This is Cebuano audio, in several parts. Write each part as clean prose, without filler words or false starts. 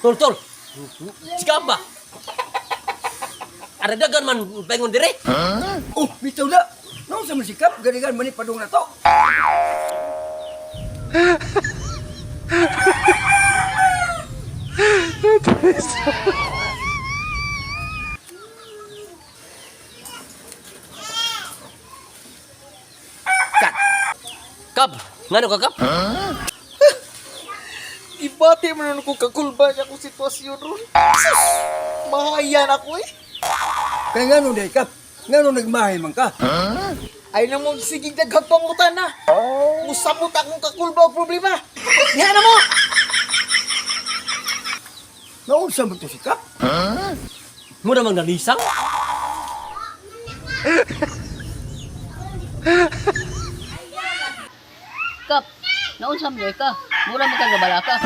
Tol, tol. Sikap ba? Aradagan man bangon dire. Oh, bitaw na. Noon sa masikap, ganigan man ni padung na to. Kat. Kap, ngano ka kap? Ibati man nun ko kakulba niya akong sitwasyon ron. Sus! Mahayan ako eh. Kaya nga nung kap, nga nung nagmahay man ka. Ay na mo, sige daghang pangutan na. Musamot akong kakulba og problema. Diha na mo! Noon sa man to sikap. Mura mang nalisang. Kap, naunsa man ka? Mura man ka nga ka.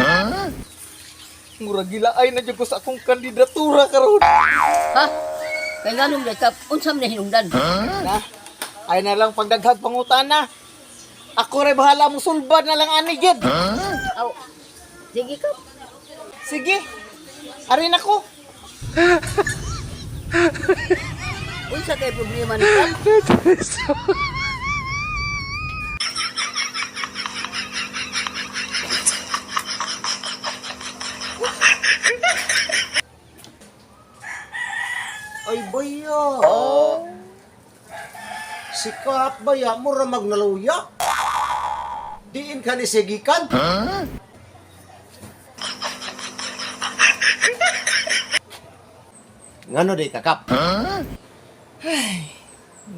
Mura gilaay na jud ko sa akong kandidatura karon. Ha? Kay nganong day kap, unsa man hinungdan? Na, ay na lang pagdaghag pangutan na. Ako ray bahala mo sulbad na lang ani gid. Aw. Sige kap. Sige. Arin ako. Unsa kay problema ni kap? Ay, baya. Sikap baya, mura magnaluya. Diin ka ni sigikan. Ngano di kakap?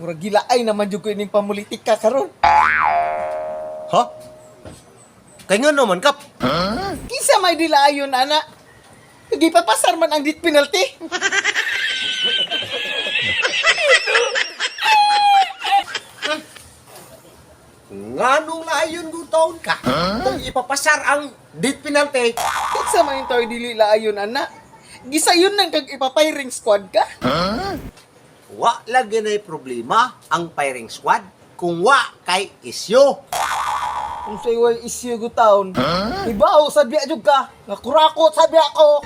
Mura gilaay naman jud ko ining pamulitika karon. Ha? Kay ngano man kap? Kinsa may dilaayon ana? Gipapasar man ang death penalty. Nganong laayon gutaon ka? Kung ipapasar ang death penalty, Kinsa man yung tao dili laayon ana? Gisayon nang kag ipapiring squad ka? wa lagi na'y problema ang firing squad kung wa kay isyo. Kung sa iway isyu gutaon, ibaw sa biya jud ka, nga kurakot sa biya ko.